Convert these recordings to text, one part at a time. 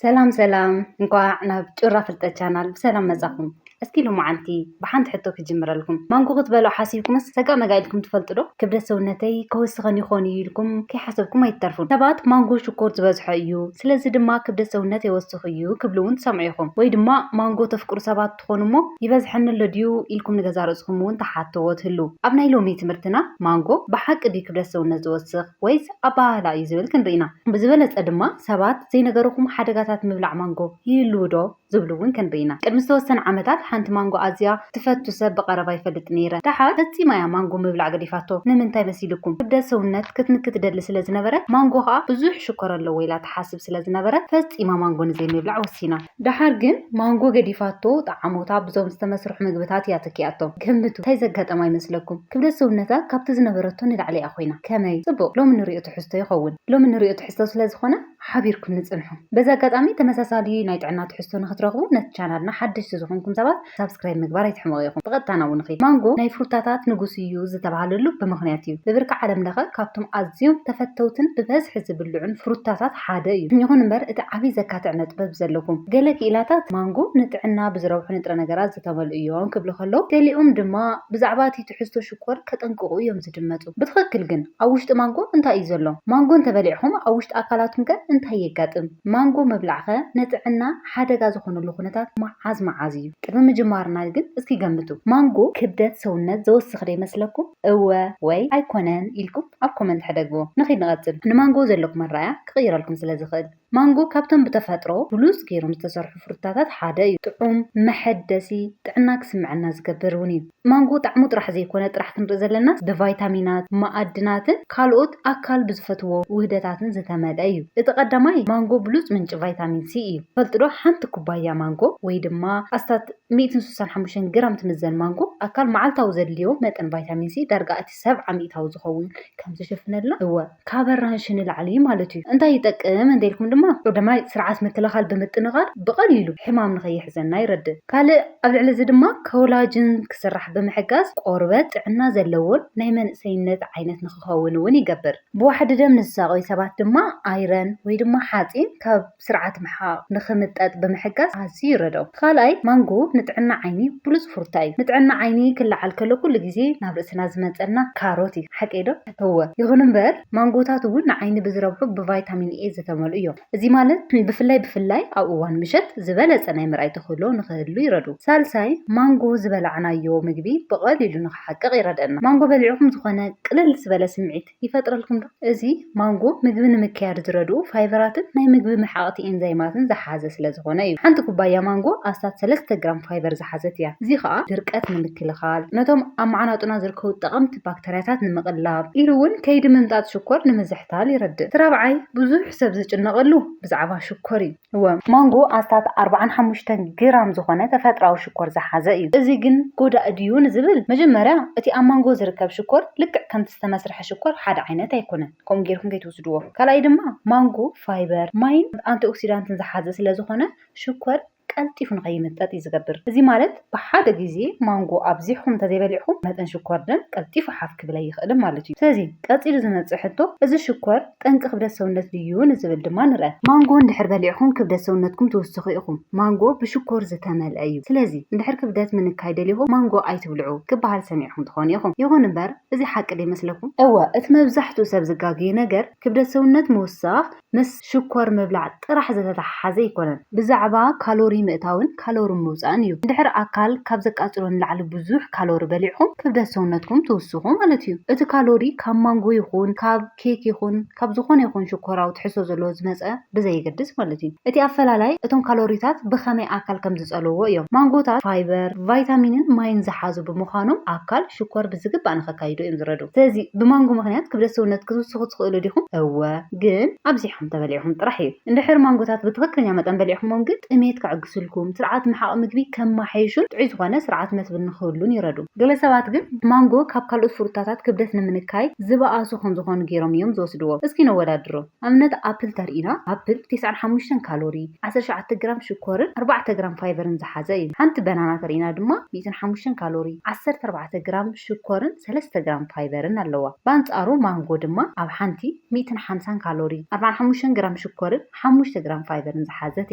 ሰላም ሰላም፣ እንኳዕ ናብ ጩራ ፍልጠት ቻናል ብሰላም መጻኹም። እስኪ ሎማዓንቲ ብሓንቲ ሕቶ ክጅምረልኩም። ማንጎ ክትበልዑ ሓሲብኩምስ ሰጋእ መጋእ ኢልኩም ትፈልጡ ዶ? ክብደት ሰውነተይ ከወስኸን ይኾን እዩ ኢልኩም ከይሓሰብኩም ኣይትተርፉን። ሰባት ማንጎ ሽኮር ዝበዝሖ እዩ፣ ስለዚ ድማ ክብደት ሰውነት የወስኽ እዩ ክብሉ እውን ትሰምዑ ኢኹም። ወይ ድማ ማንጎ ተፍቅሩ ሰባት ትኾኑ እሞ ይበዝሐኒ ኣሎ ድዩ ኢልኩም ንገዛ ርእስኹም እውን ትሓትዎ ትህሉ። ኣብ ናይ ሎሚ ትምህርትና ማንጎ ብሓቂ ድዩ ክብደት ሰውነት ዝወስኽ ወይስ ኣባህላ እዩ ዝብል ክንርኢ ኢና። ብዝበለጸ ድማ ሰባት ዘይነገርኹም ሓደጋታት ምብላዕ ማንጎ ይህልው ዶ ዝብሉ እውን ክንርኢ ኢና። ቅድሚ ዝተወሰነ ዓመታት ሓንቲ ማንጎ ኣዝያ ትፈቱ ሰብ ብቐረባ ይፈልጥ ነይረ። ደሓር ፈጺማ እያ ማንጎ ምብላዕ ገዲፋቶ። ንምንታይ መሲልኩም? ክብደት ሰውነት ክትንኪ ትደሊ ስለ ዝነበረት፣ ማንጎ ከኣ ብዙሕ ሽኮር ኣለዎ ኢላ ትሓስብ ስለ ዝነበረት፣ ፈጺማ ማንጎ ንዘይምብላዕ ወሲና። ደሓር ግን ማንጎ ገዲፋቶ፣ ጠዓሞታ ብዞም ዝተመስርሑ ምግብታት እያ ተኪኣቶ። ገምቱ፣ እንታይ ዘጋጠማ ይመስለኩም? ክብደት ሰውነታ ካብቲ ዝነበረቶ ንላዕሊ እያ ኮይና። ከመይ? ጽቡቕ፣ ሎሚ ንሪኦ ትሕዝቶ ይኸውን። ሎሚ ንሪኦ ትሕዝቶ ስለ ዝኾነ፣ ሓቢርኩም ንጽንሑ። በዚ ኣጋጣሚ ተመሳሳሊ ናይ ጥዕና ትሕዝቶ ንክትረኽቡ ነቲ ቻናልና ሓደሽቲ ዝኾንኩም ሰባት ሳብስክራይብ ምግባር ኣይትሕመቑ ኢኹም። ብቐጥታ ናብኡ ንኺድ። ማንጎ ናይ ፍሩታታት ንጉስ እዩ ዝተባህለሉ ብምኽንያት እዩ። ብብርኪ ዓለም ለኸ ካብቶም ኣዝዮም ተፈተውትን ብበዝሒ ዝብልዑን ፍሩታታት ሓደ እዩ። ይኹን እምበር እቲ ዓብዪ ዘካትዕ ነጥቢ ብዘለኩም ገለ ክኢላታት ማንጎ ንጥዕና ብዝረብሑ ንጥረ ነገራት ዝተመልኡ እዮም ክብሉ ከለዉ፣ ገሊኦም ድማ ብዛዕባ እቲ ትሕዝቶ ሽኮር ከጠንቅቑ እዮም ዝድመጹ። ብትኽክል ግን ኣብ ውሽጢ ማንጎ እንታይ እዩ ዘሎ? ማንጎ እንተበሊዕኹም ኣብ ውሽጢ ኣካላትኩም ከ እንታይ የጋጥም? ማንጎ ምብላዕ ከ ንጥዕና ሓደጋ ዝኾነሉ ኩነታት መዓዝ መዓዝ እዩ? ቅድሚ ምጅማርና ግን እስኪ ገምቱ። ማንጎ ክብደት ሰውነት ዘወስኽ ዶ ይመስለኩም? እወ ወይ ኣይኮነን ኢልኩም ኣብ ኮመንት ሕደግዎ። ንኺድ ንቐጽል። ንማንጎ ዘለኩም ኣረኣእያ ክቕይረልኩም ስለ ዝኽእል። ማንጎ ካብቶም ብተፈጥሮ ብሉጽ ገይሮም ዝተሰርሑ ፍሩታታት ሓደ እዩ። ጥዑም፣ መሐደሲ፣ ጥዕና ክስምዐና ዝገብር እውን እዩ። ማንጎ ጣዕሙ ጥራሕ ዘይኮነ ጥራሕ ክንርኢ ዘለናስ ብቫይታሚናት፣ መኣድናትን ካልኦት ኣካል ብዝፈትዎ ውህደታትን ዝተመልአ እዩ። እቲ ቀዳማይ ማንጎ ብሉጽ ምንጪ ቫይታሚን ሲ እዩ። ትፈልጡ ዶ? ሓንቲ ኩባያ ማንጎ ወይ ድማ ኣስታት ሚእትን ስሳን ሓሙሽተን ግራም ትምዘን ማንጎ ኣካል መዓልታዊ ዘድልዮ መጠን ቫይታሚን ሲ ዳርጋ እቲ ሰብዓ ሚእታዊ ዝኸውን ከም ዝሽፍነልና፣ እወ፣ ካብ ኣራንሺ ንላዕሊ ማለት እዩ። እንታይ ይጠቅም እንተ ኢልኩም ድማ፣ ቀዳማይ ስርዓት ምክልኻል ብምጥንኻር ብቐሊሉ ሕማም ንኸይሕዘና ይረድእ። ካልእ ኣብ ልዕሊ እዚ ድማ ኮላጅን ክስራሕ ብምሕጋዝ ቆርበት ጥዕና ዘለዎን ናይ መንእሰይነት ዓይነት ንክኸውን እውን ይገብር። ብዋሕዲ ደም ንዝሳቐዩ ሰባት ድማ ኣይረን ወይ ድማ ሓፂን ካብ ስርዓት ምሕቓቕ ንኽምጠጥ ብምሕጋዝ ኣዝዩ ይረድኦ። ካልኣይ፣ ማንጎ ንጥዕና ዓይኒ ብሉጽ ፍሩታ እዩ። ንጥዕና ዓይኒ ክለዓል ከሎ ኩሉ ግዜ ናብ ርእስና ዝመጸና ካሮት እዩ። ሓቀይ ዶ? እወ። ይኹን እምበር፣ ማንጎታት እውን ንዓይኒ ብዝረብሑ ብቫይታሚን ኤ ዝተመልኡ እዮም። እዚ ማለት ብፍላይ ብፍላይ ኣብ እዋን ምሸት ዝበለጸ ናይ ምርኣይ ተኽእሎ ንኽህሉ ይረድኡ። ሳልሳይ፣ ማንጎ ዝበላዕናዮ ምግቢ ብቐሊሉ ንኽሓቅቕ ይረድኣና። ማንጎ በሊዕኹም ዝኾነ ቅልል ዝበለ ስምዒት ይፈጥረልኩም ዶ? እዚ ማንጎ ምግቢ ንምክያድ ዝረድኡ ፋይበራትን ናይ ምግቢ መሓቕቲ ኤንዛይማትን ዝሓዘ ስለ ዝኾነ እዩ። ሓንቲ ኩባያ ማንጎ ኣስታት ሰለስተ ግራም ፋይበር ዝሓዘት እያ። እዚ ኸኣ ድርቀት ንምክልኻል፣ ነቶም ኣብ መዓናጡና ዝርከቡ ጠቐምቲ ባክተርያታት ንምቕላብ፣ ኢሉ እውን ከይዲ ምምጣጥ ሽኮር ንምዝሕታል ይረድእ። እቲ ራብዓይ ብዙሕ ሰብ ዝጭነቐሉ ብዛዕባ ሽኮር እዩ። እወ፣ ማንጎ ኣስታት ኣርባዓን ሓሙሽተን ግራም ዝኾነ ተፈጥራዊ ሽኮር ዝሓዘ እዩ። እዚ ግን ጎዳኢ ድዩ ንዝብል፣ መጀመርያ እቲ ኣብ ማንጎ ዝርከብ ሽኮር ልክዕ ከምቲ ዝተመስርሐ ሽኮር ሓደ ዓይነት ኣይኮነን። ከምኡ ጌርኩም ከይትወስድዎ። ካልኣይ ድማ ማንጎ ፋይበር፣ ማይን ኣንቲኦክሲዳንትን ዝሓዘ ስለ ዝኾነ ሽኮር ቀልጢፉ ንኸይምጠጥ እዩ ዝገብር። እዚ ማለት ብሓደ ግዜ ማንጎ ኣብዚሕኩም እንተዘይበሊዕኩም መጠን ሽኮር ደም ቀልጢፉ ሓፍ ክብል ኣይኽእልን ማለት እዩ። ስለዚ ቀጺሉ ዝመጽእ ሕቶ፣ እዚ ሽኮር ጠንቂ ክብደት ሰውነት ድዩ ንዝብል ድማ ንርአ። ማንጎ እንድሕር በሊዕኩም ክብደት ሰውነትኩም ትውስኹ ኢኹም። ማንጎ ብሽኮር ዝተመልአ እዩ። ስለዚ እንድሕር ክብደት ምንካይ ደሊኹም ማንጎ ኣይትብልዑ ክበሃል ሰሚዕኩም ትኾኑ ኢኹም። ይኹን እምበር እዚ ሓቂ ዶ ይመስለኩም? እወ፣ እቲ መብዛሕትኡ ሰብ ዝጋገዮ ነገር ክብደት ሰውነት ምውሳኽ ምስ ሽኮር ምብላዕ ጥራሕ ዝተተሓሓዘ ኣይኮነን። ብዛዕባ ካሎሪ ምእታውን ካሎሪ ምውጻእን እዩ። እንድሕር ኣካል ካብ ዘቃጽሎ ንላዕሊ ብዙሕ ካሎሪ በሊዕኹም ክብደት ሰውነትኩም ትውስኹ ማለት እዩ። እቲ ካሎሪ ካብ ማንጎ ይኹን ካብ ኬክ ይኹን ካብ ዝኾነ ይኹን ሽኮራዊ ትሕዝቶ ዘለዎ ዝመጸ ብዘየገድስ ማለት እዩ። እቲ ኣፈላላይ እቶም ካሎሪታት ብኸመይ ኣካል ከም ዝጸልዎ እዮም። ማንጎታት ፋይበር፣ ቫይታሚንን ማይን ዝሓዙ ብምዃኖም ኣካል ሽኮር ብዝግባእ ንኸካይዶ እዮም ዝረድኡ። ስለዚ ብማንጎ ምኽንያት ክብደት ሰውነት ክትውስኹ ትኽእሉ ዲኹም? እወ፣ ግን ኣብዚሕኩም ተበሊዕኩም ጥራሕ እዩ። እንድሕር ማንጎታት ብትኽክለኛ መጠን በሊዕኩሞም ግን ጥሜት ከዕግሱ ስልኩም ስርዓት ምሓቕ ምግቢ ከማሓይሹን ጥዑይ ዝኾነ ስርዓት መስብል ንክህሉን ይረዱ። ገለ ሰባት ግን ማንጎ ካብ ካልኦት ፍሩታታት ክብደት ንምንካይ ዝበኣሱ ከም ዝኾኑ ገይሮም እዮም ዝወስድዎ። እስኪ ነወዳድሮ። ኣብነት ኣፕል ተርኢና ኣፕል ተስዓን ሓሙሽተን ካሎሪ፣ ዓሰርተ ትሽዓተ ግራም ሽኮርን ኣርባዕተ ግራም ፋይበርን ዝሓዘ እዩ። ሓንቲ በናና ተርኢና ድማ ሚእትን ሓሙሽተን ካሎሪ፣ ዓሰርተ ኣርባዕተ ግራም ሽኮርን ሰለስተ ግራም ፋይበርን ኣለዋ። በኣንጻሩ ማንጎ ድማ ኣብ ሓንቲ ሚእትን ሓምሳን ካሎሪ፣ ኣርባዓን ሓሙሽተን ግራም ሽኮርን ሓሙሽተ ግራም ፋይበርን ዝሓዘት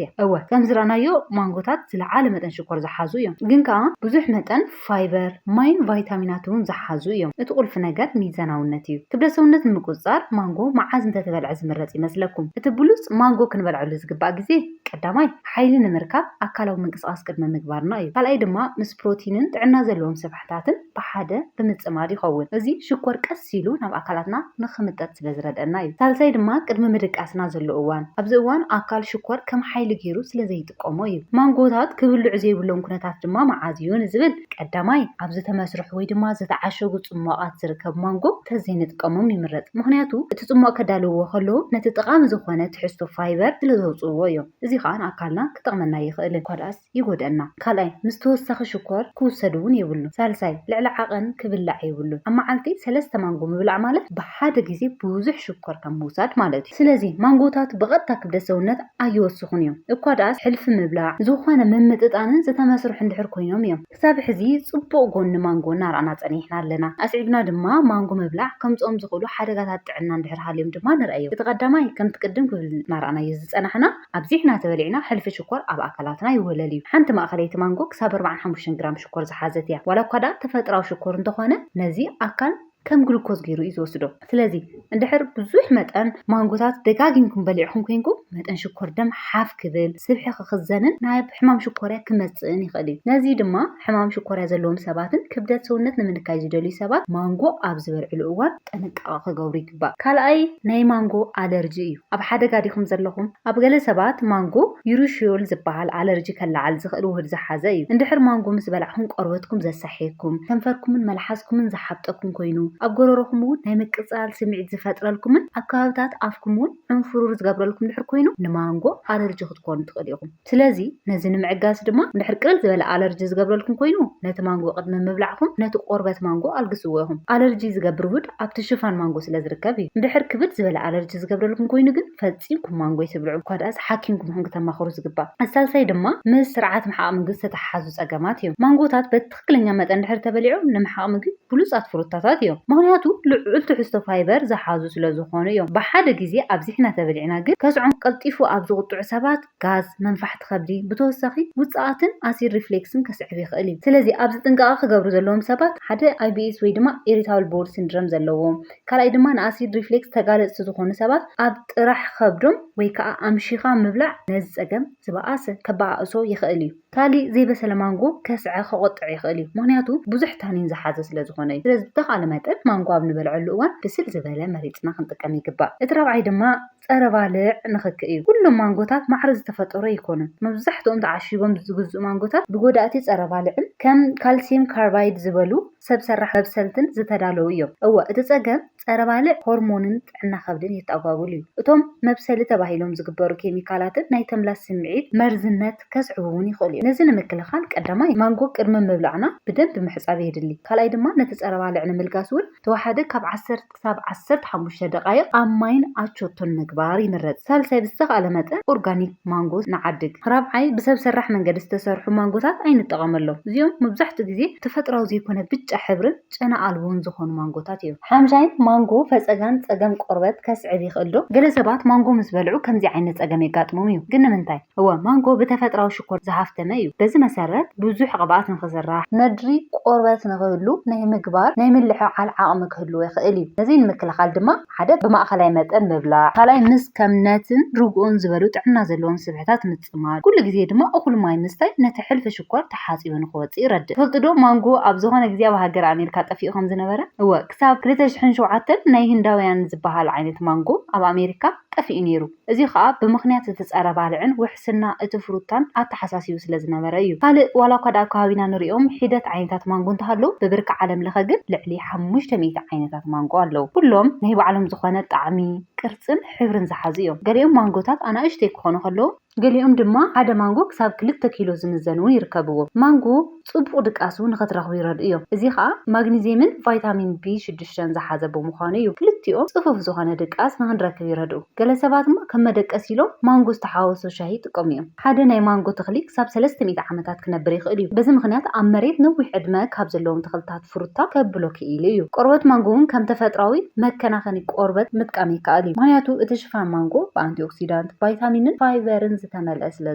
እያ። እወ ከምዚ ረኣናዮ ማንጎታት ዝለዓለ መጠን ሽኮር ዝሓዙ እዮም፣ ግን ከኣ ብዙሕ መጠን ፋይበር፣ ማይን ቫይታሚናት እውን ዝሓዙ እዮም። እቲ ቁልፊ ነገር ሚዛናውነት እዩ። ክብደት ሰውነት ንምቁጽጻር ማንጎ መዓዝ እንተተበልዐ ዝምረጽ ይመስለኩም? እቲ ብሉጽ ማንጎ ክንበልዐሉ ዝግባእ ግዜ ቀዳማይ ሓይሊ ንምርካብ ኣካላዊ ምንቅስቃስ ቅድሚ ምግባርና እዩ። ካልኣይ ድማ ምስ ፕሮቲንን ጥዕና ዘለዎም ስብሕታትን ብሓደ ብምጽማድ ይኸውን። እዚ ሽኮር ቀስ ኢሉ ናብ ኣካላትና ንኽምጠጥ ስለ ዝረድአና እዩ። ሳልሳይ ድማ ቅድሚ ምድቃስና ዘሎ እዋን። ኣብዚ እዋን ኣካል ሽኮር ከም ሓይሊ ገይሩ ስለ ዘይጥቀሞ እዩ። ማንጎታት ክብልዑ ዘይብሎም ኩነታት ድማ መዓዝ እዩ ንዝብል ቀዳማይ ኣብ ዝተመስርሑ ወይ ድማ ዝተዓሸጉ ጽሟቓት ዝርከብ ማንጎ ተዘይንጥቀሞም ይምረጽ። ምኽንያቱ እቲ ጽሟቕ ከዳልውዎ ከለዉ ነቲ ጠቓሚ ዝኾነ ትሕዝቶ ፋይበር ስለ ዘውጽእዎ እዮም። እዚ ኸኣ ንኣካልና ክጠቕመና ይኽእልን እኳ ደኣስ ይጎድኣና። ካልኣይ ምስ ተወሳኺ ሽኮር ክውሰድ እውን የብሉን። ሳልሳይ ልዕሊ ዓቐን ክብላዕ የብሉን። ኣብ መዓልቲ ሰለስተ ማንጎ ምብላዕ ማለት ብሓደ ግዜ ብዙሕ ሽኮር ከም ምውሳድ ማለት እዩ። ስለዚ ማንጎታት ብቐጥታ ክብደት ሰውነት ኣይወስኹን እዮም። እኳ ደኣስ ሕልፊ ምብላዕ፣ ዝኾነ ምምጥጣንን ዝተመስርሑ እንድሕር ኮይኖም እዮም። ክሳብ ሕዚ ጽቡቕ ጎኒ ማንጎ እናረኣና ጸኒሕና ኣለና። ኣስዒብና ድማ ማንጎ ምብላዕ ከምጽኦም ዝኽእሉ ሓደጋታት ጥዕና እንድሕር ሃልዮም ድማ ንርኣዮም። እቲ ቀዳማይ ከምቲ ቅድም ክብል እናረኣናዮ ዝጸናሕና ኣብዚሕና ተበሊዕና ሕልፊ ሽኮር ኣብ ኣካላትና ይወለል እዩ። ሓንቲ ማእኸለይቲ ማንጎ ክሳብ ኣርባዓን ሓሙሽተን ግራም ሽኮር ዝሓዘት እያ። ዋላ እኳ ደኣ ተፈጥራዊ ሽኮር እንተኾነ ነዚ ኣካል ከም ግሉኮዝ ገይሩ እዩ ዝወስዶ። ስለዚ እንድሕር ብዙሕ መጠን ማንጎታት ደጋጊምኩም በሊዕኹም ኮይንኩም መጠን ሽኮር ደም ሓፍ ክብል፣ ስብሒ ክኽዘንን ናይ ሕማም ሽኮርያ ክመጽእን ይኽእል እዩ። ነዚ ድማ ሕማም ሽኮርያ ዘለዎም ሰባትን ክብደት ሰውነት ንምንካይ ዝደልዩ ሰባት ማንጎ ኣብ ዝበልዕሉ እዋን ጥንቃቐ ክገብሩ ይግባእ። ካልኣይ ናይ ማንጎ ኣለርጂ እዩ። ኣብ ሓደጋ ዲኹም ዘለኹም? ኣብ ገለ ሰባት ማንጎ ዩሩሽዮል ዝበሃል ኣለርጂ ከለዓል ዝኽእል ውህድ ዝሓዘ እዩ። እንድሕር ማንጎ ምስ በላዕኹም ቆርበትኩም ዘሳሕየኩም፣ ከንፈርኩምን መልሓስኩምን ዝሓብጠኩም ኮይኑ፣ ኣብ ጎረሮኹም እውን ናይ ምቅጻል ስምዒት ዝፈጥረልኩምን ኣብ ከባብታት ኣፍኩም እውን ዕንፍሩር ዝገብረልኩም ድሕር ኮይኑ ንማንጎ ኣለርጂ ክትኮኑ ትኽእሉ ኢኹም። ስለዚ ነዚ ንምዕጋስ ድማ እንድሕር ቅልል ዝበለ ኣለርጂ ዝገብረልኩም ኮይኑ ነቲ ማንጎ ቅድሚ ምብላዕኩም ነቲ ቆርበት ማንጎ ኣልግስዎ ኢኹም። ኣለርጂ ዝገብር ውህድ ኣብቲ ሽፋን ማንጎ ስለ ዝርከብ እዩ። እንድሕር ክብድ ዝበለ ኣለርጂ ዝገብረልኩም ኮይኑ ግን ፈጺምኩም ማንጎ ኣይትብልዑ። እኳ ደኣስ ሓኪምኩም ኢኹም ክተማኽሩ ዝግባእ። ሳልሳይ ድማ ምስ ስርዓት ምሓቕ ምግቢ ዝተተሓሓዙ ጸገማት እዮም። ማንጎታት በቲ ትኽክለኛ መጠን እንድሕር ተበሊዖም ንምሓቕ ምግቢ ብሉጻት ፍሩታታት እዮም። ምኽንያቱ ልዑል ትሕዝቶ ፋይበር ዝሓዙ ስለ ዝኾኑ እዮም። ብሓደ ግዜ ኣብዚሕና ተበሊዕና ግን ከስዖም ቀልጢፉ ኣብ ዝቕጥዑ ሰባት ጋዝ፣ መንፋሕቲ ከብዲ፣ ብተወሳኺ ውጽኣትን ኣሲድ ሪፍሌክስን ከስዕብ ይኽእል እዩ። ስለዚ ኣብዚ ጥንቃቐ ክገብሩ ዘለዎም ሰባት ሓደ ኣይ ቢ ኤስ ወይ ድማ ኢሪታብል ቦወል ሲንድረም ዘለዎም፣ ካልኣይ ድማ ንኣሲድ ሪፍሌክስ ተጋለጽቲ ዝኾኑ ሰባት ኣብ ጥራሕ ከብዶም ወይ ከዓ ኣምሺኻ ምብላዕ ነዚ ጸገም ዝበኣሰ ከባኣእሶ ይኽእል እዩ። ካሊእ ዘይበሰለ ማንጎ ከስዐ ከቆጥዕ ይኽእል እዩ፣ ምኽንያቱ ብዙሕ ታኒን ዝሓዘ ስለ ዝኾነ እዩ። ስለዚ ብተኻለ መጠን ማንጎ ኣብ ንበልዐሉ እዋን ብስል ዝበለ መሪጽና ክንጥቀም ይግባእ። እቲ ራብዓይ ድማ ጸረ ባልዕ ንኽክ እዩ። ኩሎም ማንጎታት ማዕረ ዝተፈጠሩ ኣይኮኑን። መብዛሕትኦም ተዓሺጎም ዝግዝኡ ማንጎታት ብጎዳእቲ ጸረ ባልዕን ከም ካልሲየም ካርባይድ ዝበሉ ሰብ ሰራሕ መብሰልትን ዝተዳለዉ እዮም። እወ እቲ ጸገም ጸረ ባልዕ ሆርሞንን ጥዕና ከብድን የተኣጓጉል እዩ። እቶም መብሰሊ ተባሂሎም ዝግበሩ ኬሚካላትን ናይ ተምላስ ስምዒት መርዝነት ከስዕቡ እውን ይኽእሉ እዮም። ነዚ ንምክልኻል ቀዳማይ ማንጎ ቅድሚ ምብላዕና ብደንቢ ምሕጻብ የድሊ። ካልኣይ ድማ ነቲ ጸረ ባልዕ ንምልጋስ እውን ተወሓደ ካብ ዓሰርተ ክሳብ ዓሰርተ ሓሙሽተ ደቃይቕ ኣብ ማይን ኣቾቶን ምግባር ይምረጽ። ሳልሳይ ብዝተኻእለ መጠን ኦርጋኒክ ማንጎ ንዓድግ። ራብዓይ ብሰብ ሰራሕ መንገዲ ዝተሰርሑ ማንጎታት ኣይንጠቐመሎም። እዚኦም መብዛሕትኡ ግዜ ተፈጥራዊ ዘይኮነ ብጫ ሕብርን ጨና ኣልቦን ዝኾኑ ማንጎታት እዮም። ሓምሻይ ማንጎ ፈጸጋን ጸገም ቆርበት ከስዕብ ይኽእል ዶ? ገለ ሰባት ማንጎ ምስ በልዑ ከምዚ ዓይነት ጸገም የጋጥሞም እዩ። ግን ንምንታይ? እወ ማንጎ ብተፈጥራዊ ሽኮር ዝሃፍተመ እዩ። በዚ መሰረት ብዙሕ ቅብኣት ንኽስራሕ፣ ነድሪ ቆርበት ንኽህሉ ናይ ምግባር ናይ ምልዕዓል ዓቕሚ ክህልዎ ይኽእል እዩ። ነዚ ንምክልኻል ድማ ሓደ ብማእኸላይ መጠን ምብላዕ፣ ካልኣይ ምስ ከም ነትን ርግኦን ዝበሉ ጥዕና ዘለዎም ስብሕታት ምጽማድ፣ ኩሉ ግዜ ድማ እኹል ማይ ምስታይ ነቲ ሕልፊ ሽኮር ተሓጺቡ ንኽወጽእ ይረድእ። ትፈልጡ ዶ ማንጎ ኣብ ዝኾነ ግዜ ኣብ ሃገር ኣሜሪካ ጠፊኡ ከም ዝነበረ? እወ ክሳብ ክልተ ሽሕን ሸውዓተን ናይ ህንዳውያን ዝበሃል ዓይነት ማንጎ ኣብ ኣሜሪካ ጠፊኡ ነይሩ። እዚ ኸኣ ብምኽንያት እቲ ጸረ ባልዕን ውሕስና እቲ ፍሩታን ኣተሓሳሲቡ ስለ ዝነበረ እዩ። ካልእ ዋላ እኳ ደኣ ኣብ ከባቢና ንሪኦም ሒደት ዓይነታት ማንጎ እንተሃለዉ ብብርኪ ዓለም ለኸ ግን ልዕሊ ሓሙሽተ ሚእቲ ዓይነታት ማንጎ ኣለዉ። ኩሎም ናይ ባዕሎም ዝኾነ ጣዕሚ፣ ቅርጽን ሕብርን ዝሓዙ እዮም። ገሊኦም ማንጎታት ኣናእሽተይ ክኾኑ ከለዉ ገሊኦም ድማ ሓደ ማንጎ ክሳብ ክልተ ኪሎ ዝምዘን እውን ይርከብዎም። ማንጎ ጽቡቕ ድቃስ እውን ንኽትረኽቡ ይረድኡ እዮም። እዚ ኸኣ ማግኒዝየምን ቫይታሚን ቢ ሽዱሽተን ዝሓዘ ብምዃኑ እዩ። ክልቲኦም ጽፉፍ ዝኾነ ድቃስ ንኽንረክብ ይረድኡ። ገለ ሰባት ድማ ከም መደቀሲ ኢሎም ማንጎ ዝተሓወሶ ሻሂ ይጥቀሙ እዮም። ሓደ ናይ ማንጎ ተኽሊ ክሳብ ሰለስተ ሚእቲ ዓመታት ክነብር ይኽእል እዩ። በዚ ምኽንያት ኣብ መሬት ነዊሕ ዕድመ ካብ ዘለዎም ተኽልታት ፍሩታ ከብሎ ክኢሉ እዩ። ቆርበት ማንጎ እውን ከም ተፈጥራዊ መከናኸኒ ቆርበት ምጥቃም ይከኣል እዩ። ምኽንያቱ እቲ ሽፋን ማንጎ ብኣንቲኦክሲዳንት፣ ቫይታሚንን ፋይበርን ዝተመልአ ስለ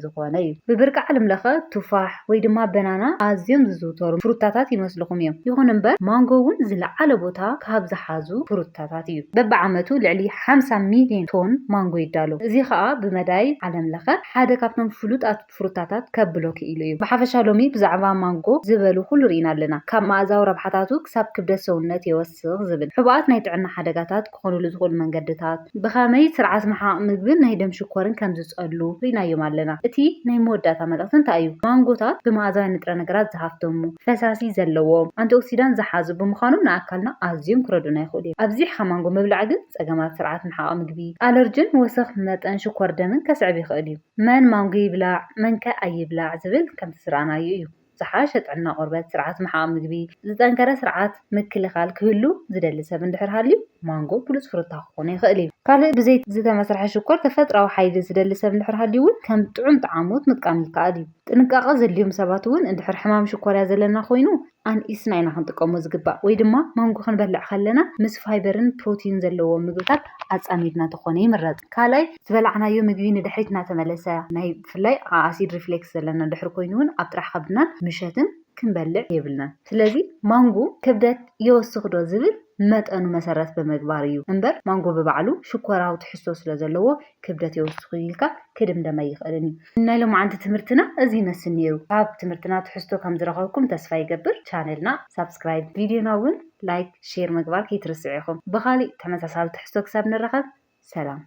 ዝኾነ እዩ። ብብርቂ ዓለም ለኸ ቱፋሕ ወይ ድማ በናና ኣዝዮም ዝዝውተሩ ፍሩታታት ይመስልኹም እዮም። ይኹን እምበር ማንጎ እውን ዝለዓለ ቦታ ካብ ዝሓዙ ፍሩታታት እዩ። በብዓመቱ ልዕሊ ሓምሳ ሚልዮን ቶን ማንጎ ይዳሎ። እዚ ኸኣ ብመዳይ ዓለም ለኸ ሓደ ካብቶም ፍሉጣት ፍሩታታት ከብሎ ክኢሉ እዩ። ብሓፈሻ ሎሚ ብዛዕባ ማንጎ ዝበሉ ኩሉ ርኢና ኣለና። ካብ መኣዛዊ ረብሓታቱ ክሳብ ክብደት ሰውነት የወስኽ ዝብል ሕቡኣት ናይ ጥዕና ሓደጋታት ክኾኑሉ ዝኽእሉ መንገድታት፣ ብኸመይ ስርዓት ምሓቕ ምግብን ናይ ደም ሽኮርን ከም ዝጸሉ ርኢናዮም ኣለና። እቲ ናይ መወዳእታ መልእኽቲ እንታይ እዩ? ማንጎታት ብመኣዛዊ ንጥረ ነገራት ዝሃፍተሙ፣ ፈሳሲ ዘለዎም፣ ኣንቲኦክሲዳንት ዝሓዙ ብምዃኖም ንኣካልና ኣዝዮም ክረድኡና ይኽእሉ እዮም። ኣብዚሕኻ ማንጎ ምብላዕ ግን ጸገማት ስርዓት ምሓቕ ምግቢ፣ ኣለርጅን ወሰኽ መጠን ሽኮር ደምን ከስዕብ ይኽእል እዩ። መን ማንጎ ይብላዕ፣ መንከ ኣይብላዕ ዝብል ከምቲ ዝረኣናዮ እዩ። ዝሓሸ ጥዕና ቆርበት፣ ስርዓት ምሓቕ ምግቢ፣ ዝጠንከረ ስርዓት ምክልኻል ክህሉ ዝደሊ ሰብ እንድሕር ሃልዩ፣ ማንጎ ብሉጽ ፍሩታ ክኾን ይኽእል እዩ። ካልእ ብዘይቲ ዝተመስርሐ ሽኮር ተፈጥራዊ ሓይሊ ዝደሊ ሰብ እንድሕር ሃልዩ እውን ከም ጥዑም ጣዕሞት ምጥቃም ይከኣል እዩ። ጥንቃቐ ዘድልዮም ሰባት እውን እንድሕር ሕማም ሽኮርያ ዘለና ኮይኑ ኣንኢስና ኢና ክንጥቀሞ ዝግባእ፣ ወይ ድማ ማንጎ ክንበልዕ ከለና ምስ ፋይበርን ፕሮቲን ዘለዎም ምግብታት ኣጻሚድና ተኾነ ይምረጽ። ካልኣይ፣ ዝበላዕናዮ ምግቢ ንድሕሪት እናተመለሰ ናይ ብፍላይ ኣሲድ ሪፍሌክስ ዘለና ድሕሪ ኮይኑ እውን ኣብ ጥራሕ ከብድናን ምሸትን ክንበልዕ የብልናን። ስለዚ ማንጎ ክብደት የወስኽ ዶ ዝብል መጠኑ መሰረት ብምግባር እዩ እምበር ማንጎ ብባዕሉ ሽኮራዊ ትሕዝቶ ስለ ዘለዎ ክብደት የወስኹ ኢልካ ክድምደም ኣይኽእልን እዩ። ናይ ሎማዓንቲ ትምህርትና እዚ ይመስል ነይሩ። ካብ ትምህርትና ትሕዝቶ ከም ዝረኸብኩም ተስፋ ይገብር። ቻነልና ሳብስክራይብ፣ ቪድዮና እውን ላይክ፣ ሼር ምግባር ከይትርስዑ ኢኹም። ብኻሊእ ተመሳሳሊ ትሕዝቶ ክሳብ ንራኸብ ሰላም።